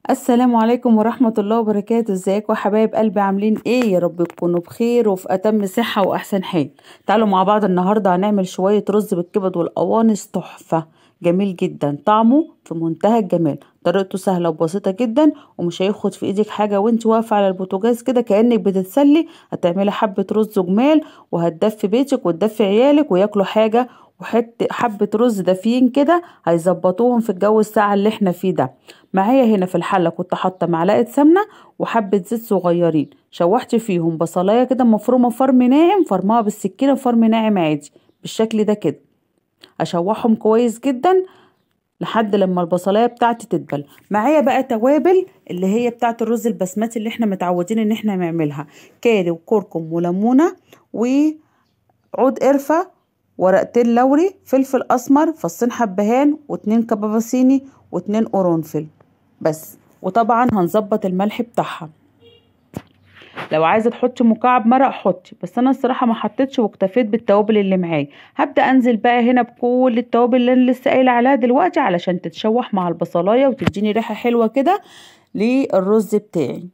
السلام عليكم ورحمة الله وبركاته. ازيكم يا حبايب قلبي؟ عاملين ايه؟ يا رب تكونوا بخير وفي اتم صحة واحسن حال. تعالوا مع بعض النهاردة هنعمل شوية رز بالكبد والقوانص تحفة، جميل جدا، طعمه في منتهى الجمال، طريقته سهلة وبسيطة جدا ومش هياخد في ايدك حاجة وانت واقفة على البوتاجاز كده كأنك بتتسلي. هتعملي حبة رز جمال وهتدفي بيتك وتدفي عيالك وياكلوا حاجة، وحتة حبة رز دافيين كده هيظبطوهم في الجو الساقع اللي احنا فيه ده. معايا هنا في الحلة كنت حاطة معلقة سمنة وحبة زيت صغيرين، شوحت فيهم بصلاية كده مفرومة فرم ناعم، فرمها بالسكينة فرم ناعم عادي بالشكل ده كده. اشوحهم كويس جدا لحد لما البصلايه بتاعتي تدبل. معايا بقى توابل اللي هي بتاعت الرز البسمتي اللي احنا متعودين ان احنا نعملها، كاري وكركم وليمونه وعود قرفه، ورقتين لوري، فلفل اسمر، فصين حبهان، و2 كبابه صيني، و2 قرنفل بس. وطبعا هنظبط الملح بتاعها. لو عايزه تحطي مكعب مرق حطي، بس انا الصراحة ما حطيتش واكتفيت بالتوابل اللي معايا. هبدا انزل بقى هنا بكل التوابل اللي انا لسه قايله عليها دلوقتي علشان تتشوح مع البصلايه وتديني ريحه حلوة كده للرز بتاعي.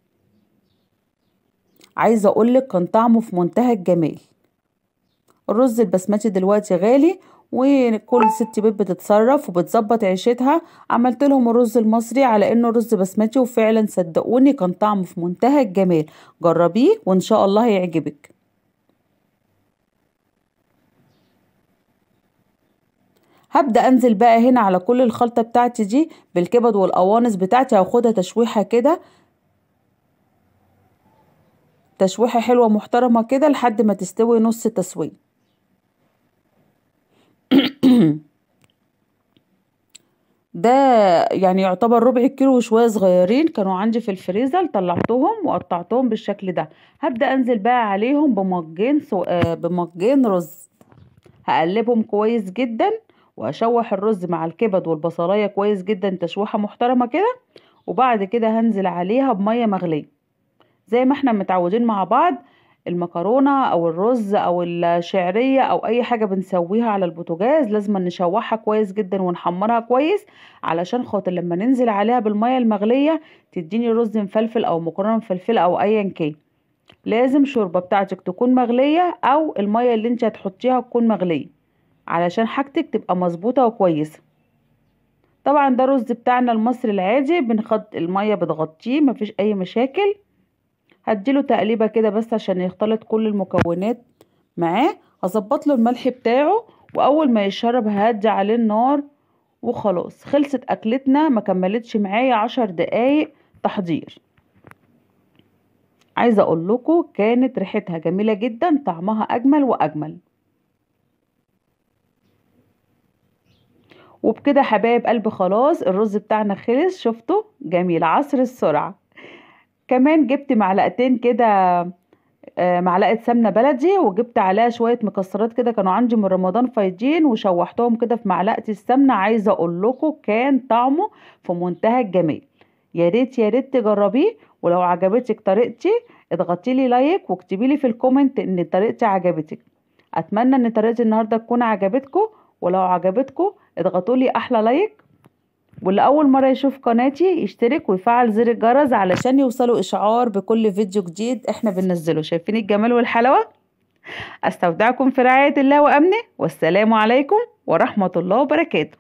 عايزه اقولك كان طعمه في منتهى الجمال. الرز البسمتي دلوقتي غالي وكل ست بيت بتتصرف وبتظبط عيشتها. عملت لهم الرز المصري على انه رز بسمتي وفعلا صدقوني كان طعمه في منتهى الجمال. جربيه وان شاء الله هيعجبك. هبدأ انزل بقى هنا على كل الخلطة بتاعتي دي بالكبد والقوانص بتاعتي، هاخدها تشويحة كده، تشويحة حلوة محترمة كده لحد ما تستوي نص تسوية. ده يعني يعتبر ربع كيلو وشوية صغيرين كانوا عندي في الفريزر، طلعتهم وقطعتهم بالشكل ده. هبدأ انزل بقى عليهم بمجين رز، هقلبهم كويس جدا واشوح الرز مع الكبد والبصلايه كويس جدا تشويحه محترمه كده. وبعد كده هنزل عليها بميه مغليه زي ما احنا متعودين مع بعض. المكرونه او الرز او الشعرية او اي حاجة بنسويها على البوتاجاز لازم نشوحها كويس جدا ونحمرها كويس علشان خاطر لما ننزل عليها بالمية المغليه تديني رز مفلفل او مكرونه مفلفله او ايا كان. لازم شوربة بتاعتك تكون مغليه او المية اللي انت هتحطيها تكون مغليه علشان حاجتك تبقى مظبوطة وكويسة. طبعا ده رز بتاعنا المصري العادي، بنخط المية بتغطيه مفيش اي مشاكل. هديله تقليبه كده بس عشان يختلط كل المكونات معاه. هظبط له الملح بتاعه واول ما يشرب ههدي عليه النار وخلاص. خلصت اكلتنا، ما كملتش معايا 10 دقايق تحضير. عايزه اقول لكم كانت ريحتها جميلة جدا، طعمها اجمل واجمل. وبكده حبايب قلبي خلاص الرز بتاعنا خلص. شفتوا جميل عصر السرعة. كمان جبت معلقتين كده، معلقة سمنة بلدي، وجبت عليها شوية مكسرات كده كانوا عندي من رمضان فايدين، وشوحتهم كده في معلقة السمنة. عايزة اقول لكم كان طعمه في منتهى الجمال. يا ريت يا ريت تجربيه، ولو عجبتك طريقتي اضغطي لي like واكتبي لي في ال comment ان طريقتي عجبتك. اتمنى ان طريقتي النهارده تكون عجبتكم، ولو عجبتكم اضغطوا لي احلى like. واللي اول مرة يشوف قناتي يشترك ويفعل زر الجرس علشان يوصلوا اشعار بكل فيديو جديد احنا بننزله. شايفين الجمال والحلاوه؟ استودعكم في رعاية الله وامنه، والسلام عليكم ورحمة الله وبركاته.